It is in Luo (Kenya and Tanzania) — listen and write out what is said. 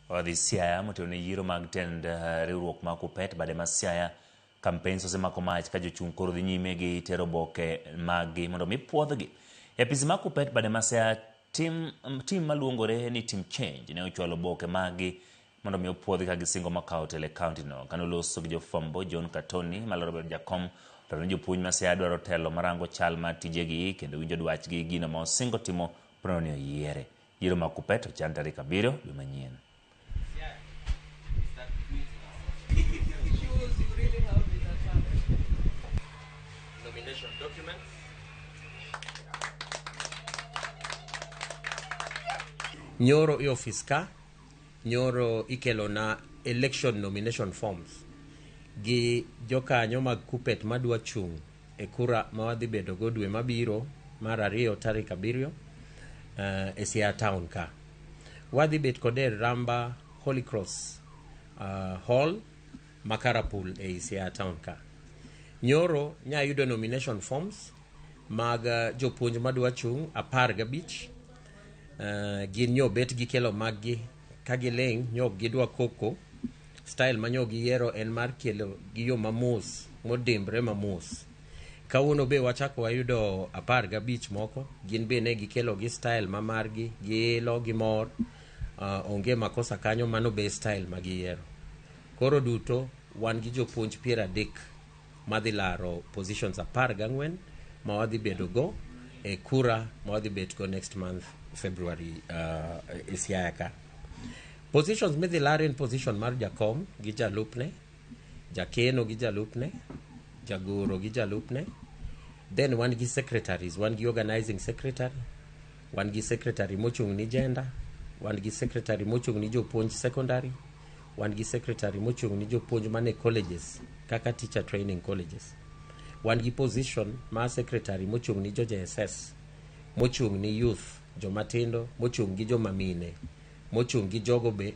Wadhi Siaya motelo ne yiero mag tend riwruok ma Kuppet bade ma Siaya campaigns osemako mach ka jochung' koro dhi nyime gi tero oboke maggi mondo mi puodhgi. E apis ma Kuppet bade ma Siaya tim, tim maluongore ni Team Change ne ochwalo oboke maggi mondo mi opuodhi ka gisingo makawo telo e kaunti no. Kane oloso gi jofwambo John Katoni malaro bedo jakom olero ni jopuonj ma Siaya dwaro telo marango chal mar tijegi kendo winjo dwachgi gino ma osingo timo ponono ni oyiere. Yiero mag Kuppet ochan tarik 7 dwe manyien. Nomination documents. Nyoro e ofis ka, nyoro ikelona election nomination forms gi jokanyo mag Kuppet madwa chung' e kura ma wadhi bedo go dwe mabiro mar ariyo tarik 7 e Siaya town ka. Wadhi bet kode e Ramba Holy Cross Hall ma Karapul ei Siaya town ka. Nyoro nya yudo nomination forms mag jopuonj madwa chung' 15. Gin nyo bet gikelo maggi ka giling' nyo ok gidwa koko. Style ma nyo giyiero en mar kelo gi yo mamos modimbre mamos. Kawuono be wachako wayudo 15 moko, gin be ne gikelo gi style ma margi, giilo gi mor, onge makosa kanyo, mano be style ma giyiero. Koro duto wan gi jopuonj 30 madhi laro positions 14 ma wadhi bedo go e kura ma wadhi bet go next month February e Siaya ka. Positions midhi lar en position mar jakom gi jalupne, jakeno gi jalupne, jagoro gi jalupne. Then wan gi secretaries, wan gi organizing secretary, wan gi secretary mochung' ni gender, wan gi secretary mochung' ni jopuonj secondary, wan gi secretary mochung' ni jopuonj mane colleges kaka teacher training colleges. Wan gi position mar secretary mochung' ni jo JSS, mochung' ni youth, joma tindo, mochung' gi joma mine, mochung' gi jogo be